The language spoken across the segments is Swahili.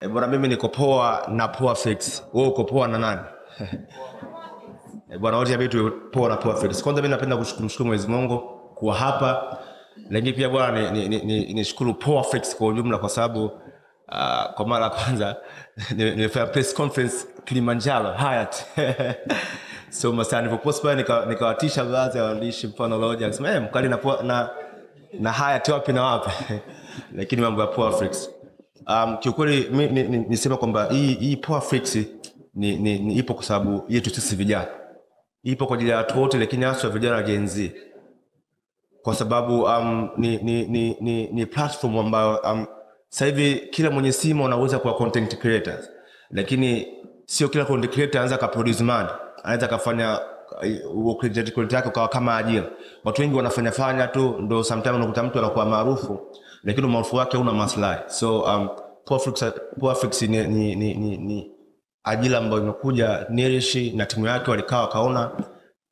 Bwana mimi niko poa na Poa Fix. Wewe uko poa na nani? Bwana wote inabidi tuwe poa na Poa Fix. Kwanza mimi napenda kumshukuru Mwenyezi Mungu kuwa hapa. Lakini pia bwana nishukuru Poa Fix kwa ujumla kwa sababu kwa mara ya kwanza nimefanya press conference Kilimanjaro Hyatt. So masani nilipopost pale nikawatisha baadhi ya waandishi, mfano Roger akasema mkali na Hyatt wapi na wapi. Lakini mambo ya Poa Fix. Kiukweli mimi nisema kwamba hii Poa Fix ni ipo kwa sababu yetu sisi vijana. Ipo kwa ajili ya watu wote, lakini hasa vijana wa Gen Z. Kwa sababu ni platform ambayo sasa hivi kila mwenye simu anaweza kuwa content creators. Lakini sio kila content creator anaweza ka produce money. Anaweza kafanya content yake kwa kama ajira. Watu wengi wanafanya fanya tu, ndio sometimes unakuta mtu anakuwa maarufu lakini umaarufu wake una maslahi. So Poa Fix ni ajira ambayo imekuja. Nilesh na timu yake walikaa wakaona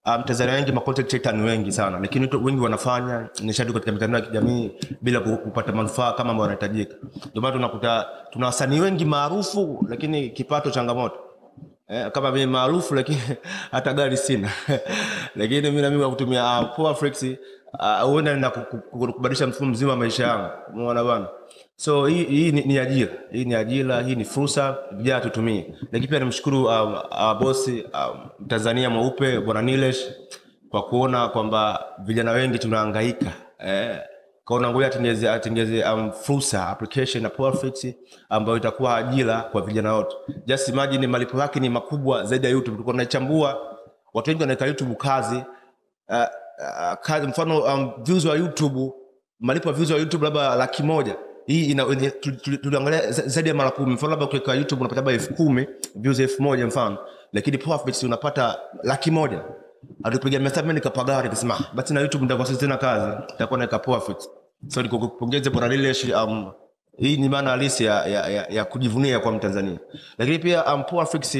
Tanzania wengi ma content creator ni wengi sana, lakini wengi wanafanya nishati katika mitandao ya kijamii bila kupata manufaa kama ambayo yanahitajika. Ndio maana tunakuta tuna wasanii wengi maarufu lakini kipato changamoto. Kama mimi maarufu lakini hata gari sina. Lakini mimi na mimi kutumia Poa Fix huenda na kubadilisha mfumo mzima wa maisha yangu. Umeona bwana? So hii ni ajira. Hii ni ajira, hii ni fursa, vijana tutumie. Lakini pia nimshukuru bosi Tanzania mweupe Bwana Nilesh kwa kuona kwamba vijana wengi tunahangaika. Kaona ngoja atengeze fursa application na Poa Fix ambayo itakuwa ajira kwa vijana wote. Just imagine malipo yake ni makubwa zaidi ya YouTube. Tulikuwa tunaichambua, watu wengi wanaweka YouTube kazi. Kazi mfano views wa YouTube, malipo ya views wa YouTube labda 100,000. Hii tuliangalia zaidi ya mara 10. Mfano labda ukiweka YouTube unapata labda 10,000 views 1,000 mfano, lakini Poa Fix unapata 100,000. Alipiga message mimi nikapagawa nikasema basi na YouTube nitakuwa sasa tena kazi, nitakuwa naweka Poa Fix. So nikukupongeze Bwana Nilesh, hii ni maana halisi ya kujivunia kwa Mtanzania. Lakini pia Poa Fix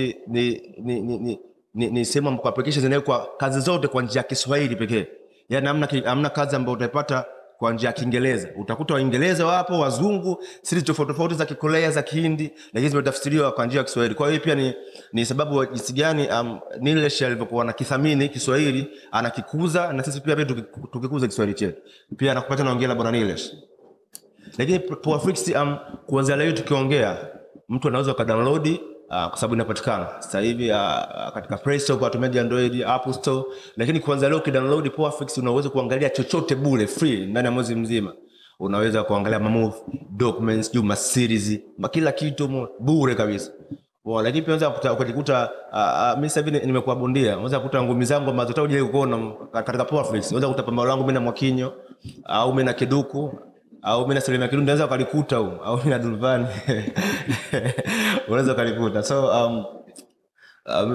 ni sehemu ambapo applications zinawekwa kazi zote kwa njia ya Kiswahili pekee. Yaani hamna kazi ambayo utaipata kwa njia ya Kiingereza. Utakuta Waingereza wapo, wazungu, siri tofauti tofauti za Kikorea, za Kihindi, lakini zimetafsiriwa kwa njia ya Kiswahili. Kwa hiyo pia ni sababu jinsi gani Nilesh alivyokuwa anakithamini Kiswahili, anakikuza, na sisi pia tukikuza Kiswahili chetu. Pia anakupata naongea na Bwana Nilesh. Lakini Poa Fix kuanzia leo tukiongea, mtu anaweza ka-download kwa sababu inapatikana sasa hivi katika Play Store kwa watumiaji Android, Apple Store. Lakini kuanza leo ukidownload Poa Fix unaweza kuangalia chochote bure free ndani ya mwezi mzima. Unaweza kuangalia movie, documents, juma series, kila kitu bure kabisa. Lakini pia unaweza ukajikuta mimi sasa hivi nimekuwa bondia, unaweza kukuta ngumi zangu ambazo hata hujawahi kuona katika Poa Fix. Unaweza kukuta pambano langu mimi na Mwakinyo au mimi na Kiduku au mimi na Salima Kiduku, unaweza ukalikuta huko, au mimi na Dulvani. Unaweza ukalikuta. So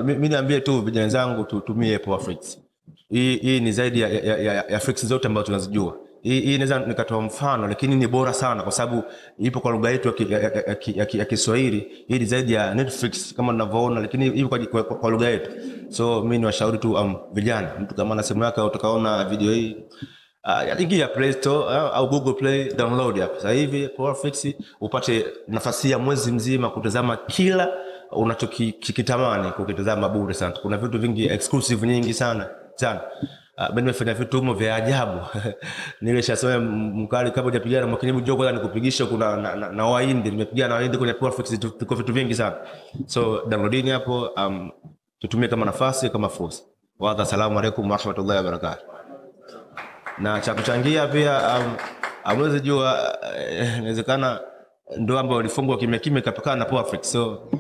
mimi niambie tu vijana wenzangu tutumie Poa Fix. Hii ni zaidi ya Flix zote ambazo tunazijua. Hii naweza nikatoa mfano, lakini ni bora sana kwa sababu ipo kwa lugha yetu ya Kiswahili. Hii ni zaidi ya Netflix kama tunavyoona, lakini ipo kwa lugha yetu. So mimi niwashauri tu vijana, mtu kama ana simu yake utakaona video hii, ingia Play Store au Google Play, download hapo sasa hivi Poa Fix, upate nafasi ya mwezi mzima kutazama kila unachokitamani kukitazama bure sana. Kuna vitu vingi exclusive nyingi sana sana. Mimi nimefanya vitu humo vya ajabu. Nilishasema mkali kabla hujapigana Mwakinyo njoo kwanza nikupigisha, kuna na Wahindi, nimepigana na Wahindi kwenye Poa Fix, tuko vitu vingi sana. So downloadini hapo, tutumie kama nafasi, kama fursa. Wa assalamu alaykum wa rahmatullahi wa barakatuh. Na cha kuchangia pia amwezi jua inawezekana ndio ambao walifungwa kimya kimya kapakana na Poa Fix. So